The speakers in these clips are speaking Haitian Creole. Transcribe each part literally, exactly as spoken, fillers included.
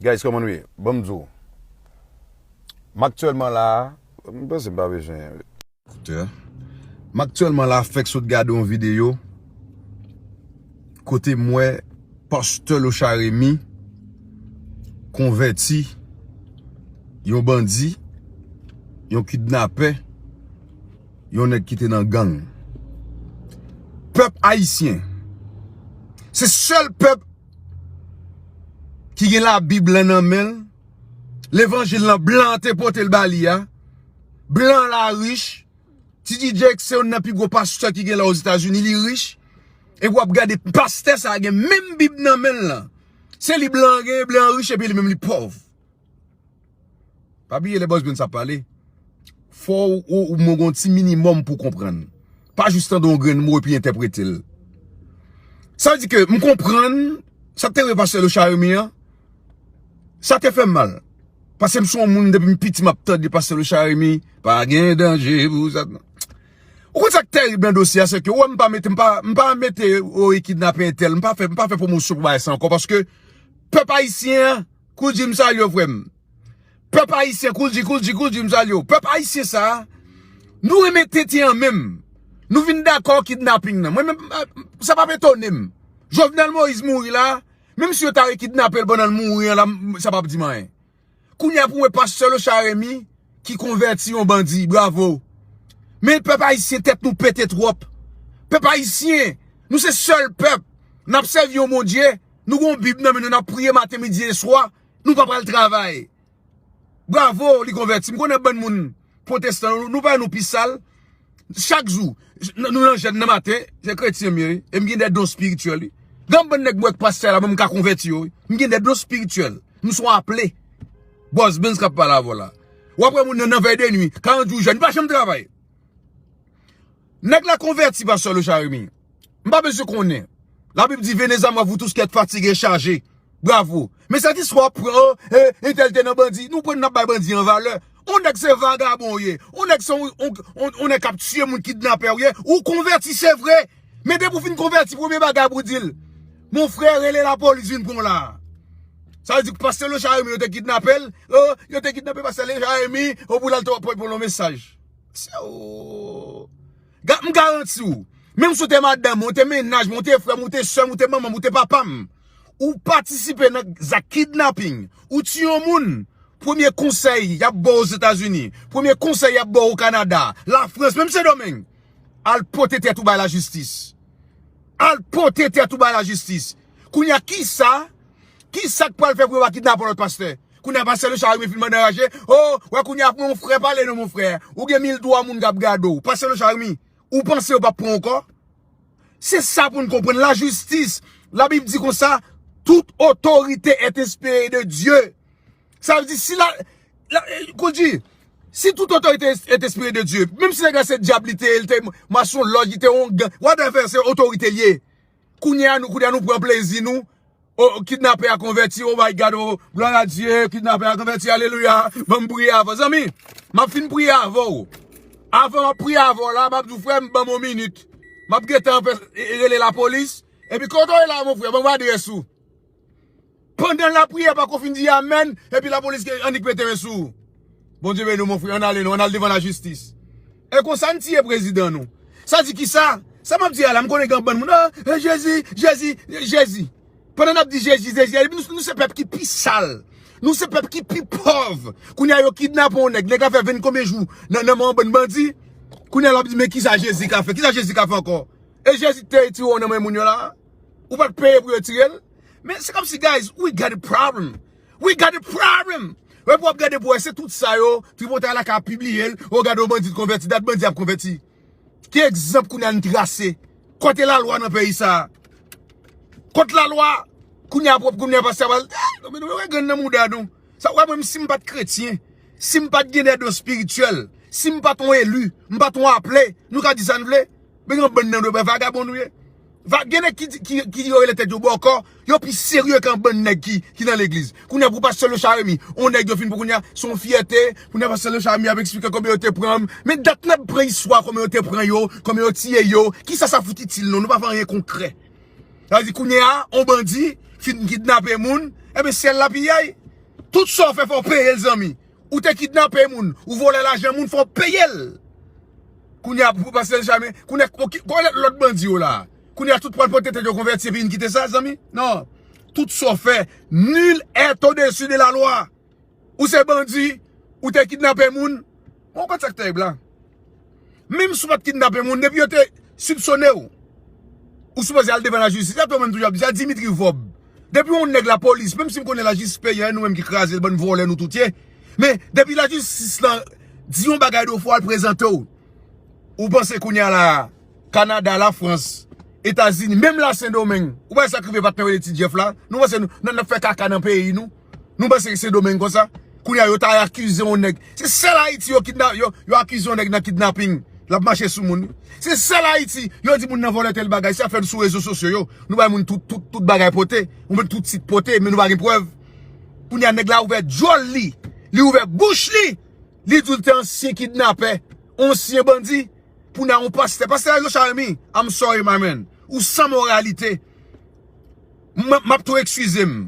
Guys, kòman nou ye? Ban m di w. M aktyèlman la, m panse m pa bezwen. Koute, m aktyèlman la, fèk sot gade yon videyo kote m wè pastè Lochard Remy konvèti yon bandi, yon kidnapè, yon nèg ki te nan gang. Pèp ayisyen, se sèl pèp ki gen Labib lan nan men l, levanjil lan blan an te pote l ba li a, blan la rich, T D Jakes se youn nan pi gwo pastè ki gen la Ozetazini, li rich, epi w ap gade pastè sa a gen menm Bib nan men l lan, se li blan an genyen, blan an rich epi li menm li pòv. Pa bliye lè Bòs Benz ap pale, fò w omwen gen yon ti minimòm pou w konprann. Pa jis tande yon grenn mo epi entèprete l. Sa vle di ke m konprann sa k te rive pastè Lochard Remy an, sa te fè m mal. Paske m se yon moun depi m piti m ap tande pastè Lochard Remy, pa gen danje pou sa. Ou konn sa k terib nan dosye a, se ke ou wè m pa mete, m pa, m pa mete o e kidnape entèl, m pa fè, m pa fè pwomosyon pou bagay sa ankò, paske pèp ayisyen an, Koudji m salye w frè m. Pèp ayisyen, Koudji, Koudji, Koudji m salye w. Pèp ayisyen sa a, nou renmen tenten an menm. Nou vin dakò kidnaping nan. Mwen menm, sa p ap etone m. Jovenel Moïse mouri la, menm si yo ta rekidnape l pandan l mouri an la, m- sa p ap di m anyen. Kounye a pou mwen pastè Lochard Remy ki konvèti yon bandi, bravo. Men pèp ayisyen tèt nou pete twòp. Pèp ayisyen, nou se sèl pèp. N ap sèvi yon Bondye, nou gen yon Bib nan men nou, n ap priye maten, midi e swa, nou pa pral travay. Bravo, li konvèti. M konnen bann moun pwotestan, nou, nou pa nou pi sal. Chak jou, nou nan jèn nan maten, se kretyen m ye, wi. E m gen de don espirityèl, wi. Gen bann nèg m wè k pastè la, men m ka konvèti yo, wi. M gen de don espirityèl. M se yon aple. Bòs Benz k ap pale avè w la. W ap wè moun nan nan vèy de nwi, karant jou jèn, li pa janm travay. Nèg la konvèti, pastè Lochard Remy. M pa bezwen konnen. Labib di, venez à moi, vous tous qui êtes fatigués et chargés. Bravo. Men sèt istwa w ap pran, e, entèl te nan bandi. Nou pran n ap bay bandi an valè. On nèg se vagabon w ye. On nèg se on, on, on, on nèg k ap tiye moun, kidnapè w ye. Ou konvèti, se vre. Men depi w fin konvèti, premye bagay pou w di l, mon frè, rele lapolis vin pran w la. Sa vle di pastè Lochard Remy, yo te kidnape l. O, yo te kidnape pastè Lochard Remy. O, pou l al to- pou l pran yon mesaj. Se, o. Ga- m garanti w, menm si w te madanm mwen, w te mennaj mwen, w te frè m, w te sè m, w te manman m, w te papa m, ou patisipe nan zak kidnaping, ou tiye yon moun, premye konsèy y ap ba w Ozetazini, premye konsèy y ap ba w o Kanada, Lafrans, menm Sendomeng, al pote tèt ou bay lajistis. Al pote tèt ou bay lajistis. Kounye a, kisa, kisa k pral fè pou yo pa kidnape yon lòt pastè? Kounye a, pastè Lochard Remy fin mande anraje. O, wè kounye a, pou yon frè pale non, mon frè. Ou gen mil twa moun k ap gade w. Pastè Lochard Remy, ou panse yo p ap pran w ankò? Se sa pou n konprann. Lajistis, Labib di konsa, toute autorité est inspirée de Dieu. Sa vle di, si la, la, eh, kou di, si tout otorite est inspirée de Dieu, menm si nèg la se dyab li te ye, li te masonlòj, li te ongan, whatever, se otorite l ye. Kounye a nou, kounye a nou pran plezi nou. O, kidnapè a konvèti, oh my God, oh, gloire à Dieu, kidnapè a konvèti, alelouya, ban m priye avè w. Zanmi, m ap fin priye avè w. Avan m ap priye avè w la, m ap di w, frè m, ban m yon minit. M ap gentan fè, e, e, rele lapolis. Epi kote w ye la, mon frè, ban m adrès ou. Pandan lapriyè pako fin di amèn, epi lapolis ke annik mete men sou ou. Bondye beni w, mon frè, ann ale non, ann al devan lajistis. E konsa n tiye prezidan nou. Sa di kisa? Sa m ap di a la, m konnen gen bann moun, ah, eh, Jezi, Jezi, Jezi. Pandan n ap di Jezi, Jezi, epi nou, nou se pèp ki pi sal. Nou se pèp ki pi pòv. Kounye a yo kidnape yon nèg, nèg la fè venn konbyen jou nan, nan men yon bann bandi. Kounye a l ap di, men kisa Jezi ka fè? Kisa Jezi ka fè ankò? E Jezi te retire w nan men moun yo la? Ou pa t peye pou yo tire l? Men se kòmsi, guys, we got a problem. We got a problem. Epi w ap gade pou wè, se tout sa yo, tripotay la ka pibliye l, o gade yon bandi t konvèti, dat bandi ap konvèti. Ki egzanp kounye a n trase? Kote lalwa nan peyi sa a? Kot lalwa? Kounye a pwòp, kounye a pastè a pral, eh, nou, nou, nou, grenn nan mouda nou. Sa w wè mwen, si m pa t kretyen, si m pa t gen de don espirityèl, si m pa t on eli, m pa t on aple, nou ka di sa n vle, men gen bann nan dwe bay vagabon nou ye. Va, gen nèg ki, ki, ki yo rele tèt yo bòkò, yo pi serye ke yon bann nèg ki, ki nan legliz. Kounye a pou pastè Lochard Remy, on nèg yo fin pou kounye a, se yon fyète, kounye a pastè Lochard Remy ap eksplike konbyen yo te pran m. Men dat n ap pran istwa konbyen yo te pran yo, konbyen yo tiye yo, kisa sa fout itil nou, nou pa fè anyen konkrè. Sa vle di kounye a, on bandi fin kidnape moun, enben syèl la piyay. Tout sa w fè fò w peye l, zanmi. Ou te kidnape moun, ou vòlè lajan moun, fò w peye l. Kounye a, pou pase l chamen, kounye a, kounye a lòt bandi yo la. Kounye a, tout pral pote tèt yo konvèti epi vin kite sa, zanmi. Non. Tout sa w fè, nul est au-dessus de la loi. Ou se bandi, ou te kidnape moun. Bon, konn sa k tèb la. Menm si w pa t kidnape moun, depi yo te sipsone w, ou sipoze al devan lajistis. Se sa tou menm toujou ap di, sa Dimitri Vorbe. Depi yon nèg lapolis, menm si m konnen lajistis peyi a, nou menm ki kraze l, bann vòlè nou tout ye. Men, depi lajistis lan di yon bagay de fwa, al prezante w. Ou panse kounye a la, Kanada, Lafrans, Etazini, menm la Sendomeng, ou wè sa k rive patnè w Leti Jeff la? Nou panse nou, n ap fè kaka nan peyi nou? Nou panse Sendomeng konsa? Kounye a yo ta akize yon nèg. Se sèl Ayiti yo kidna-, yo, yo akize yon nèg nan kidnaping. L ap mache sou moun. Se sèl Ayiti yo di moun nan vòlè tèl bagay. Sa fè n sou rezo sosyo yo. Nou bay moun tout, tout, tout bagay pote. Ou menm tout tit pote, men nou pa gen prèv. Kounye a nèg la ouvè djòl li. Li ouvè bouch li. Li di w l te ansyen kidnapè, ansyen bandi. Pou n a yon pastè. Pastè Joshua Remy, I'm sorry, my man. Ou san moralite. M, m ap tou eskize m.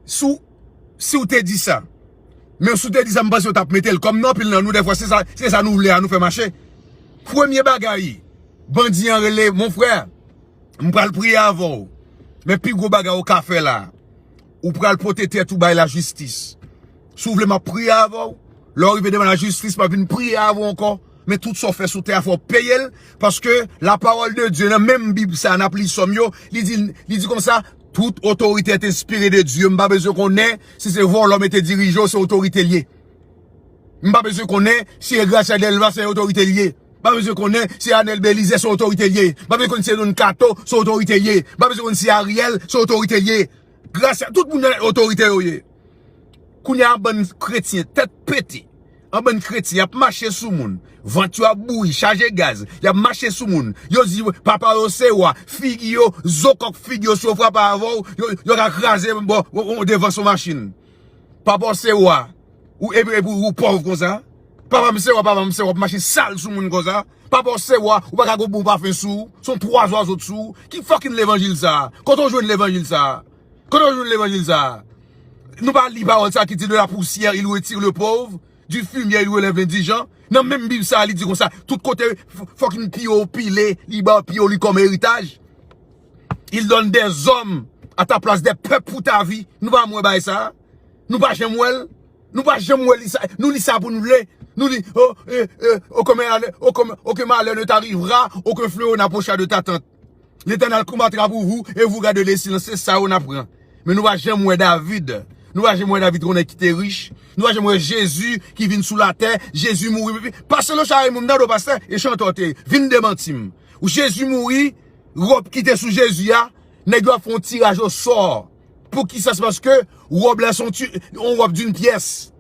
Si w, si w te di sa. Men si w te di sa, m panse w t ap mete l. Kòm nan anpil nan nou, dèfwa, se sa, se sa nou vle a, nou fè mache. Premye bagay, bandi an rele, mon frè, m pral priye avè w. Men pi gwo bagay ou ka fè la, ou pral pote tèt ou bay lajistis. Si w vle, m ap priye avè w. Lè w rive devan lajistis, m ap vin priye avè w ankò. Men tout sa w fè sou tè a, fò w peye l. Paske lapawòl de Dye, nan menm Bib sa a, n ap li Sòm yo, li di, li di konsa, tout otorite est inspirée de Dieu. M pa bezwen konnen si se vòlò mete dirije w, se otorite l ye. M pa bezwen konnen si e Gracia Delva se otorite l ye. M pa bezwen konnen si Anel Belizaire se otorite l ye. M pa bezwen konnen si Don Kato se otorite l ye. M pa bezwen konnen si Ariel se otorite l ye. Gracia, tout moun nan otorite yo ye. Kounye a, bann kretyen, tèt pete. An bann kretyen, y ap mache sou moun. Vant yo ap bouyi, chaje gaz. Y ap mache sou moun. Yo di papa yo se wa, figi yo, zo kòk figi yo, si yo frape avè w, yo, yo ka kraze, bon, bon, bon, devan son machin. Papa w se wa. Ou, epi, epi ou pòv konsa. Papa m se wa, papa m se wa, ap mache sal sou moun konsa. Papa w se wa, ou pa ka gon bon pafen sou ou. Se yon twa zwazo t sou ou. Ki fucking levanjil sa a? Kote w jwenn levanjil sa a? Kote w jwenn levanjil sa a? Nou pa li pawòl sa ki di, de la poussière il retire le pauvre, du fumier il relève l'indigent. Nan menm Bib sa a, li di konsa, tout kote f-, fucking pye w pile, li ba w pye w li kòm eritaj. Il donne des hommes à ta place, des peuples pour ta vie. Nou pa mwen bay sa. Nou pa janm wè l. Nou pa janm wè li sa. Nou li sa pou nou vle. Nou li, oh, eh, eh, aucun malheur, aucun, aucun malheur ne t'arrivera, aucun fléau n'approchera de ta tente. L'Éternel combattra pour vous et vous garderez le silence. Se sa yo n ap pran. Men nou pa janm wè David. Nou pa janm wè David, yon nèg ki te rich. Nou pa janm wè Jezi ki vin sou latè. Jezi mouri. Pastè Lochard Raymond, m tande w pastè, e chantè w te ye. Vin demanti m. Ou Jezi mouri, wòb ki te sou Jezi a, nèg yo ap fè yon tiraj osò. Poukisa? Se paske wòb la se yon ti, yon wòb d'une pièce.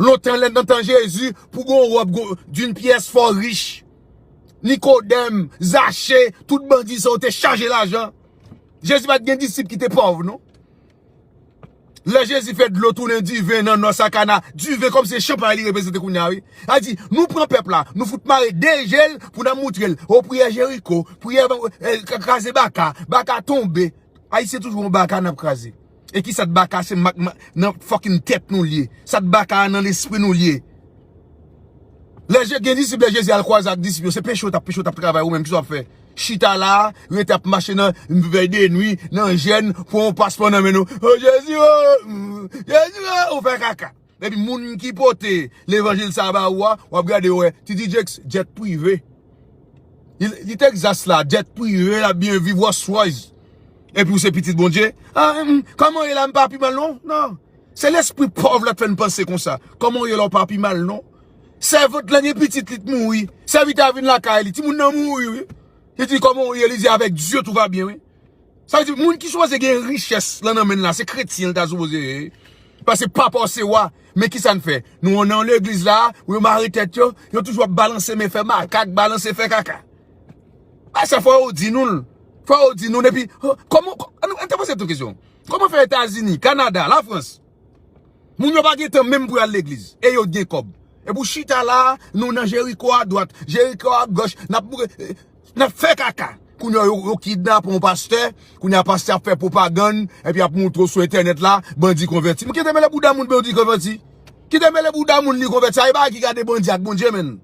Lontan, lè nan tan Jezi, pou gon wòb gon, d'une pièce, fò w rich. Nikodèm, Zache, tout bandi sa yo te chaje lajan. Jezi pa t gen disip ki te pòv, non. Lè Jezi fè dlo tounen diven nan Nò Sakana, diven kòm se chanpay li reprezante kounye a, wi. Sa di, nou pran pèp la, nou fout mare de je l pou n ap moutre l. O, priyè Jeriko, priyè, eh, kraze baka, baka tonbe. Ayisyen toujou yon baka n ap kraze. E ki sa t baka, se mak, mak, nan fucking tèt nou l ye. Sa t baka a nan lespri nou l ye. Lè Je-, gen disip, lè Jezi al kwaze ak disip yo, se peche w t ap, peche w t ap travay, ou menm, ki sa w ap fè? Chita la, rete ap mache nan vèy de nwi, nan jèn, pran yon paspò nan men nou. O Jezi, o, mm, Jezi, o, ou fè kaka. Epi moun ki pote levanjil sa a ba ou a, w ap gade, w wè, T D Jakes, jet prive. Li, li Texas la, jet prive, l ap byen viv, Rolls Royce. Epi ou se pitit Bondye? Ah, mm, kòman w ye la, m pa pi mal non? Non. Se lespri pòv la k fè n panse konsa. Kòman w ye la, w pa pi mal non? Sèvant lan gen pitit li t mouri. Sèvitè a vin lakay li, timoun nan mouri, wi. Li di, kòman w ye? Li di, avec Dieu tout va bien, wi. Sa vle di, moun ki sipoze gen richès lan nan men l la, se kretyen l ta sipoze ye, wi. Paske papa w se wa. Men kisa n fè? Nou nan legliz la, yo mare tèt yo, yo toujou ap balanse men fè makak, balanse fè kaka. A sa fò yo di nou l. Fò yo di nou l. Epi, oh, kòman, kò-, ann, ann te poze tout kesyon. Kòman fè Etazini, Kanada, Lafrans, moun yo pa gen tan menm pou y al legliz, e yo gen kòb? Epi w chita la, nou nan Jeriko adwat, Jeriko agòch, n ap boure, n ap fè kaka. Kounye a, yo, yo kidnape yon pastè. Kounye a, pastè ap fè pwopagann, epi ap montre w sou entènèt la, bandi konvèti. Men kite mele bouda moun bandi konvèti. Kite mele bouda moun li konvèti. A, e bagay ki gade bandi ak Bondye, menn.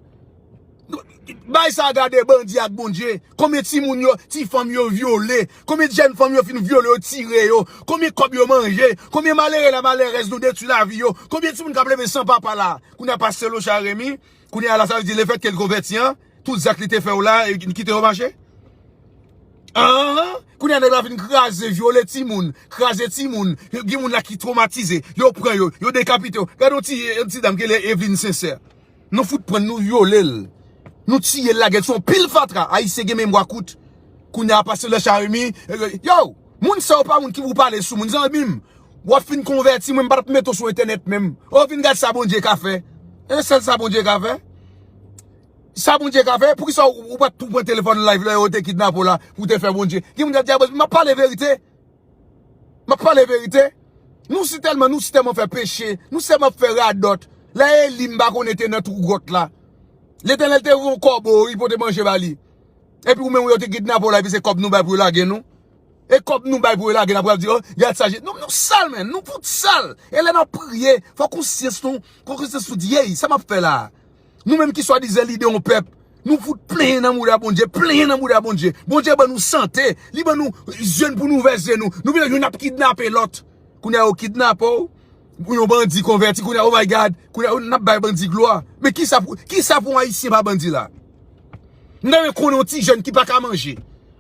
Bay sa gade bandi ak Bondye. Konbyen timoun yo, ti fanm yo vyole? Konbyen jèn fanm yo fin vyole, yo tire yo? Konbyen kòb yo manje? Konbyen malere la, malerèz nou detwi lavi yo? Konbyen timoun k ap leve san papa la? Kounye a pastè Lochard Remy, kounye a la, sa vle di lefètke l konvèti an, tout zak li te fè yo la, e kite yo mache? Anhan. Kounye a nèg la vin kraze, vyole timoun, kraze timoun. Gen moun la ki twomatize, yo pran yo, yo dekapite yo. Gade yon ti, yon ti dam ki rele Eveline Sincère. Nou fout pran l, nou vyole l. Nou tiye l lagèt, se yon pil fatra. Ayisyen gen memwa kout. Kounye a pastè Lochard Remy, eh, yo, moun sa yo pa moun ki pou pale sou moun, zanmi m. W ap fin konvèti, mwen m pa t ap mete w sou entènèt menm. O, vin gad sa Bondye ka fè. E sèl sa Bondye ka fè. Sa Bondye ka fè, poukisa ou, ou pa t tou pran telefòn live lè yo te kidnape w la, pou w te fè Bondye? Gen moun k ap di, "A, bon, m ap pale verite. M ap pale verite." Nou si tèlman, nou si tèlman fè peche, nou si tèlman fè radòt. Lè Eli, m pa konnen, te nan twou gwòt la. Letènèl te voye yon kòbo, wi, pou te manje ba li. Epi ou menm, yo te kidnape w la, epi se kòb nou bay pou yo lage nou. E kòb nou bay pou yo lage, n ap pral di, "O, gad sa, Je-," nou, nou sal, menn, nou fout sal. E lè n ap priye, fò konsyans nou, fò konsyans nou di, "Yey, sa m ap fè la a?" Nou menm ki swadizan lidè yon pèp, nou fout plenyen nan mouda Bondye, plenyen nan mouda Bondye. Bondye ban nou sante, li ban nou je n pou nou ouvè je nou. Nou vin youn ap kidnape lòt. Kounye a yo kidnape w, ou yon bandi konvèti, kounye a, oh my God, kounye a, n ap bay bandi glwa. Men kisa pou, kisa pou yon Ayisyen pa bandi la? M ta renmen konnen yon ti jèn ki pa ka manje.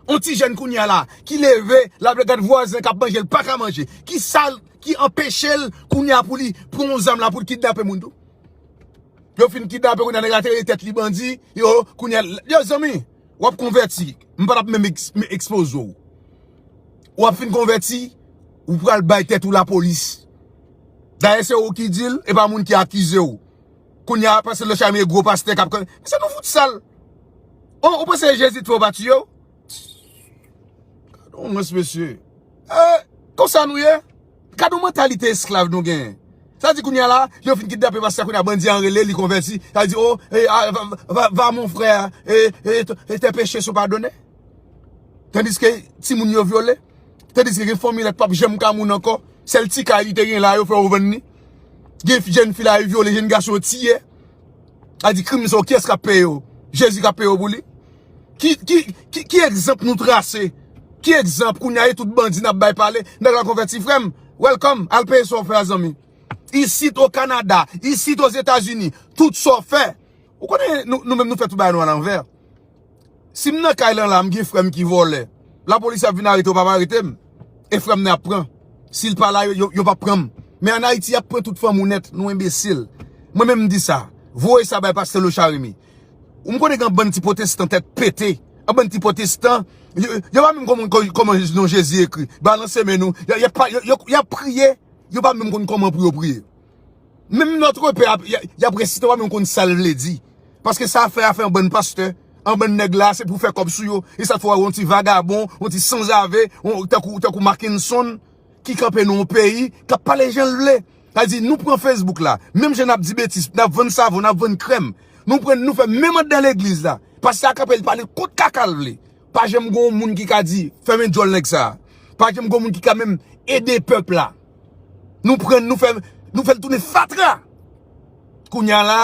Yon ti jèn kounye a la, ki leve, l ap gad vwazen k ap manje, l pa ka manje. Kisa ki anpeche l kounye a pou li pran yon zam la pou l kidnape moun tou? Yo fin kidnape kounye a, nèg la te rele tèt li bandi, yo, kounye a, yo, zanmi, w ap konvèti. M pa t ap menm eks-, ekspoze w. W ap fin konvèti, ou pral bay tèt ou lapolis. Dayè, se ou ki di l, e pa moun ki akize w. Kounye a, pastè Lochard Remy gwo pastè k ap, se nou fout sal. O, ou panse Jezi t fè w pa tiye w? Gad yon rans, mesye. Eh, konsa nou ye? Gad yon mantalite esklav nou genyen. Sa di kounye a la, yo fin kidnape pastè, kounye a bandi an rele, li konvèti. Sa di, o, e, a, va, va, va, mon frère, e, e, e, tes péchés sont pardonnés. Tandiske timoun yo vyole. Tandiske gen fanmi la k p ap janm ka moun ankò. Sèl ti kay li te gen la, yo fè yo vann li. Gen jèn fi la, yo vyole, jèn gason yo tiye. A di krim sa yo, kiyès k ap peye yo? Jezi k ap peye yo pou li? Ki, ki, ki, ki egzanp nou trase? Ki egzanp? Kounye a, e tout bandi n ap bay pale. Nèg la konvèti, frè m. Welcome. Al peye sa w fè a, zanmi. Isit o Kanada, isit Ozetazini, tout sa w fè. Ou konnen, nou, nou menm nou fè tout bagay nou alanvè. Si m nan kay lan la, m gen frè m ki vòlè. Lapolis ap vin arete w, p ap arete m. E frè m nan ap pran. Si l pa la, yo, yo, yo p ap pran m. Men ann Ayiti, y ap pran tout fanm ou nèt. Nou enbesil. Mwen menm m di sa. Voye sa bay pastè Lochard Remy. Ou m konnen gen yon bann ti pwotestan tèt pete. Yon bann ti pwotestan. Yo, yo pa menm kòman, kòman non Jezi ekri. Balanse men nou. Y a, y a pa, yo, yo, y ap priye. Yo pa menm konn kòman pou yo priye. Menm Notre Père ap, y a, y ap resite, yo pa menm konn sa l vle di. Paske sa fè, afè yon bann pastè, yon bann nèg la, se pou fè kòb sou yo. E sa fè w wè yon ti vagabon, yon ti sanzave, yon, tankou, tankou Mackenson, ki kanpe nan yon peyi, k ap pale jan l vle. Sa di, nou pran Facebook la, menm jan n ap di betiz, n ap vann savon, n ap vann krèm, nou pran, nou fè menm anndan legliz la. Pastè a kanpe, l pale kot kaka l vle. Pa janm gen yon moun ki ka di, fèmen djòl nèg sa a. Pa janm gen yon moun ki ka menm ede pèp la. Nou pran, nou fè, nou fè l tounen fatra. Kounye a la,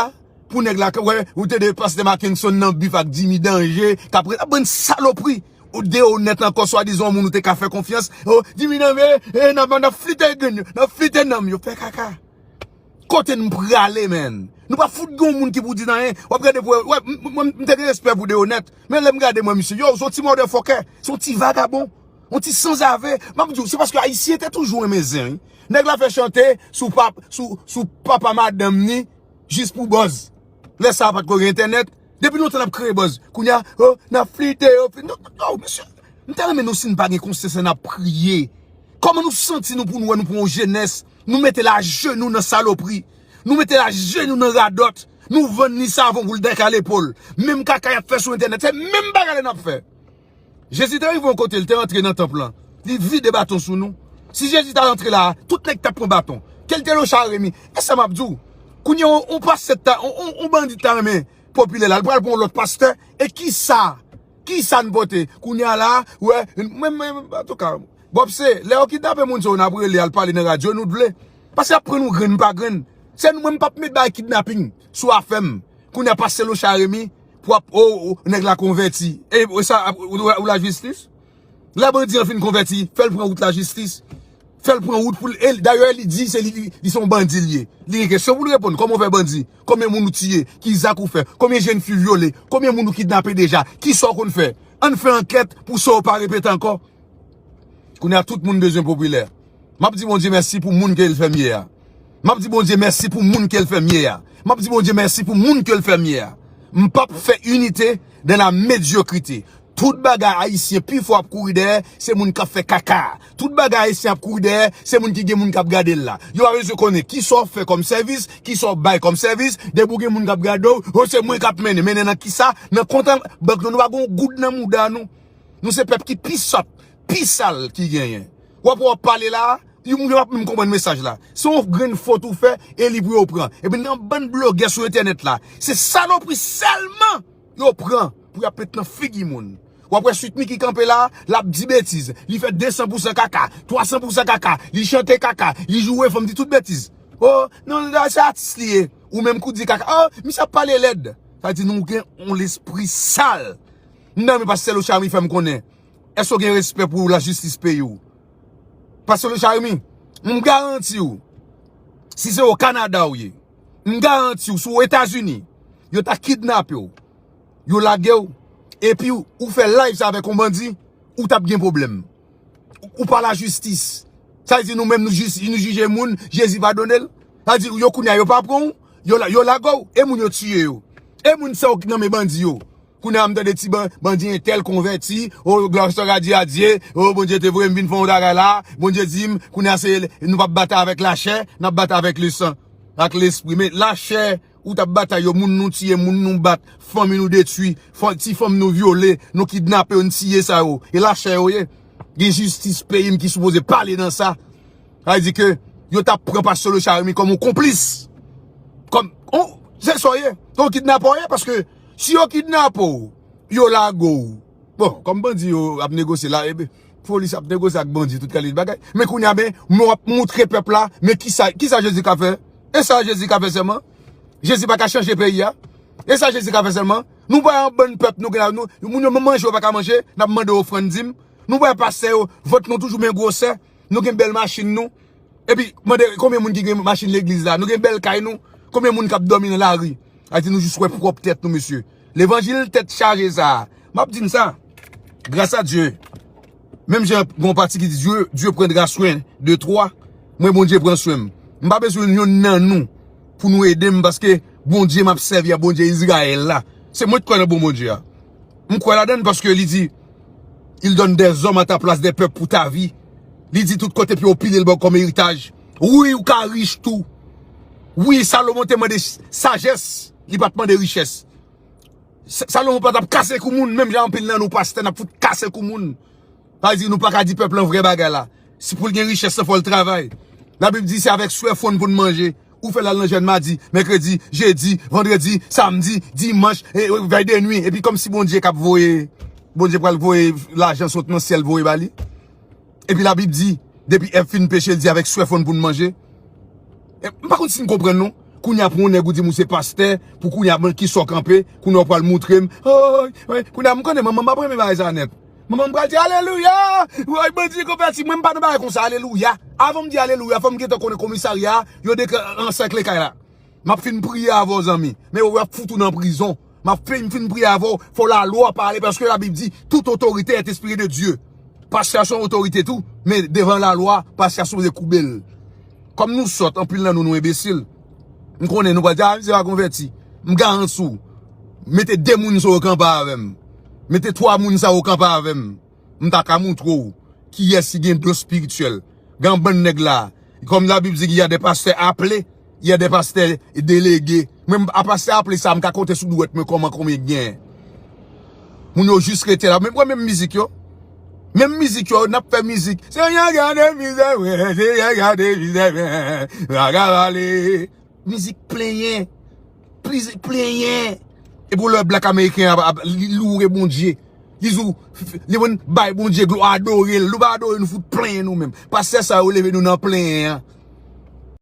pou nèg la, wè, ou tande pastè Mackenson nan bif ak Jimmy Danje, k ap rele, ap bann salopri. Ou de onèt ankò, swadizan yon moun ou te ka fè konfyans. O, Jimmy Danje, e, n ap, n ap flite grenn yo, n ap flite nanm yo, fè kaka. Kote n prale, menn? Nou pa fout gen yon moun ki pou di n anyen. W ap gade pou wè, m, m, m, m te gen respè pou de onèt. Men lè m gade mwen, misye, yo, se yon ti motherfucker, se yon ti vagabon, yon ti sanzave. M ap di w, se paske Ayisyen te toujou renmen zen, wi. Nèg la fè chante sou pap-, sou, sou papa madanm ni, jis pou buzz. Lè sa a pa t ko gen entènèt. Depi lontan n ap kreye buzz. Kounye a, o, n ap flite yo. Non, non, mesye. M ta renmen nou si n pa gen konsyans, n ap priye. Kòman nou santi nou pou nou wè nou pran yon jenès, nou mete l ajenou nan salopri, nou mete l ajenou nan radòt, nou vann li savon pou l dekale po l. Menm kaka y ap fè sou entènèt, se menm bagay la n ap fè. Jezi te rive yon kote, l te rantre nan tanp lan. Li vide baton sou nou. Si Jezi ta rantre la, tout nèg t ap pran baton. Ke l te Lochard Remy. E sa m ap di w. Kounye a, on, on pastè ta, on, on, on bandi ta renmen popilè la. L pral pran yon lòt pastè. E kisa? Kisa n pote? Kounye a la, wè, mwen, mwen, antouka, Bob se, lè yo kidnape moun sa yo, n ap rele al pale nan radyo, nou t vle. Paske y ap pran nou grenn pa grenn. Se nou, mwen, m p ap met bay kidnaping sou afè m. Kounye a pase Locha Remy, pou ap, o, o, nèg la konvèti. E, e sa, ap, ou, ou lajistis? Lè bandi an fin konvèti, fè l pran wout lajistis. Fè l pran wout pou l. E dayè, li di se li, li, li se yon bandi l ye. Li gen kesyon pou l reponn. Kòman w fè bandi? Konbyen moun ou tiye? Ki zak ou fè? Konbyen jèn fi vyole? Konbyen moun ou kidnape deja? Kisa w konn fè? Ann fè ankèt pou sa yo pa repete ankò. Kounye a, tout moun bezwen popilè. M ap di Bondye mèsi pou moun ke l fè m ye a. M ap di Bondye mèsi pou moun ke l fè m ye a. M ap di Bondye mèsi pou moun ke l fè m ye a. M p ap fè inite dans la médiocrité. Tout bagay ayisyen pi fò ap kouri dèyè, se moun k ap fè kaka. Tout bagay ayisyen ap kouri dèyè, se moun ki gen moun k ap gade l la. Yo pa bezwen konnen kisa w fè kòm sèvis, kisa w bay kòm sèvis, depi w gen moun k ap gade w, o, se mwen k ap mennen. Mennen nan kisa? Nan kont an bank nou, nou pa gen yon goud nan mouda nou. Nou se pèp ki pi sòt, pi sal ki genyen. W ap, w ap pale la, yon moun yo p ap menm konprann mesaj la. Se yon grenn fot ou fè, e li pou yo pran. Epi nan bann blogè sou entènèt la, se salopri sèlman yo pran pou y ap met nan figi moun. W ap wè Sweet Micky kanpe la, l ap di betiz. Li fè de san pou san kaka, twa san pou san kaka, li chante kaka, li joure fanm, di tout betiz. O, non, se atis li ye. Ou menm k ou di kaka, o, misye ap pale lèd. Sa di nou gen yon lespri sal. M nan men pastè Locha Remy fè m konnen. Èske w gen respè pou lajistis peyi w? Pastè Locha Remy, m garanti w, si se o Kanada w ye, m garanti w, si w Etazini, yo ta kidnape w, yo lage w, epi w, ou fè live sa avèk yon bandi, ou t ap gen pwoblèm. Ou, ou pa lajistis. Sa vle di nou menm nou jis, nou jije moun, Jezi padone l. Sa vle di yo kounye a yo pa pran w, yo, la- yo lage w, e moun yo tiye yo. E moun sa yo k nan men bandi yo. Kounye a m tande ti ban- bandi entèl konvèti, o glwa swa a Dye, a Dye, o Bondye te voye m vin fè yon bagay la, Bondye di m, kounye a se nou p ap batay avèk lachè, n ap batay avèk lesan, ak lespri. Men lachè, ou t ap batay yo, moun nou tiye, moun nou bat, fanmi nou detwi, fa- ti fanm nou vyole, nou kidnape yo, n tiye sa yo. E lachè yo ye. Gen jistis peyi m ki sipoze pale nan sa. Sa vle di ke yo t ap pran pastè Locha Remy kòm yon konplis. Kòm, on, se sa w ye. Se yon kidnapè w ye, paske si yo kidnape w, yo lage w. Bon, kòm bandi yo ap negosye la, ebe, polis ap negosye ak bandi, tout kalite bagay. Men kounye a, men, nou ap moutre pèp la, men kisa, kisa Jezi ka fè? E sa Jezi ka fè sèlman? Jezi pa ka chanje peyi a? E sa Jezi ka fè sèlman? Nou pa yon bann pèp, nou gen la, nou, moun yo manje, yo pa ka manje, n ap mande ofrann dim. Nou pa pastè yo, vant nou toujou men gwosè, nou gen bèl machin nou. Epi, mande konbyen moun ki gen machin legliz la? Nou gen bèl kay nou? Konbyen moun k ap dòmi nan lari? Sa di nou jis wè pwòp tèt nou, mesye. Levanjil tèt chaje sa a. M ap di n sa. Gras a Dye. Menm jan gon pati ki di, Dieu, Dieu prendra soin de toi. Mwen, Bondye pran swen m. M pa bezwen yonn nan nou pou nou ede m, paske Bondye m ap sèvi a, Bondye Izrayèl la. Se mwen ki kwè nan bon Bondye a. M kwè ladan l paske li di, il donne des hommes à ta place, des peuples pour ta vie. Li di tout kote pou yo pile l ba w kòm eritaj. Wi, ou ka rich tou. Wi, Salomon te mande s- sajès, li pa t mande richès. Sa- Salomon pa t ap kase kou moun, menm jan anpil nan nou pastè n ap fout kase kou moun. Sa vle di nou pa ka di pèp lan vrè bagay la. Si pou l gen richès lan, fò l travay. Labib di se avèk swè fonn pou n manje. Ou fè l al nan jèn madi, mèkredi, jedi, vandredi, samdi, dimanch, e, e, vèy de nwi. Epi kòmsi Bondye k ap voye, Bondye pral voye lajan sot nan syèl voye ba li. Epi Labib di, depi Èv fin peche, l di avèk swè fonn pou n manje. E, m pa konn si n konprann non. Kounye a pou yon nèg ou di m ou se pastè, pou kounye a, bon, kisa w kanpe, kounye a w pral moutre m. Oy, oy, kounye a m konnen manman m ap renmen bagay sa nèt. Manman m pral di alelouya, woy bandi konvèti, mwen m pa nan bagay konsa, alelouya. Avan m di alelouya, fò m gentan konnen komisarya a, yo deklare ansèkle kay la. M ap fin priye avè w zanmi, men yo ap fout ou nan prizon. M ap fin, fin priye avè w, fò lalwa pale, paske Labib di tout otorite est inspirée de Dieu. Pastè a se yon otorite tou, men devan lalwa, pastè a sipoze koube l. Kòm nou sòt, anpil nan nou, nou enbesil. M konnen nou pral di, a, misye pa konvèti. M garanti w, mete de moun sa yo kanpe avè m. Mete twa moun sa yo kanpe avè m. M ta ka moutre w kiyès ki gen don espirityèl. Gen yon bann nèg la, kòm Labib di, il y a des pasteurs appelés, il y a des pasteurs délégués. Mwen, a pastè aple sa, m ka konte sou dwèt mwen kòman konbyen k genyen. Moun yo jis rete la. Men pran menm mizik yo. Menm mizik yo, n ap fè mizik. Senyè, gade mizè mwen, Senyè, gade mizè mwen. Raga rale. Mizik plenyen. Pliz- plenyen. Epi w lè blak ameriken ap, ap li- loure Bondye. Li di w, li moun bay Bondye glwa, adore l. Nou pa adore, nou fout plenyen nou menm. Pastè sa yo leve nou nan plenyen an.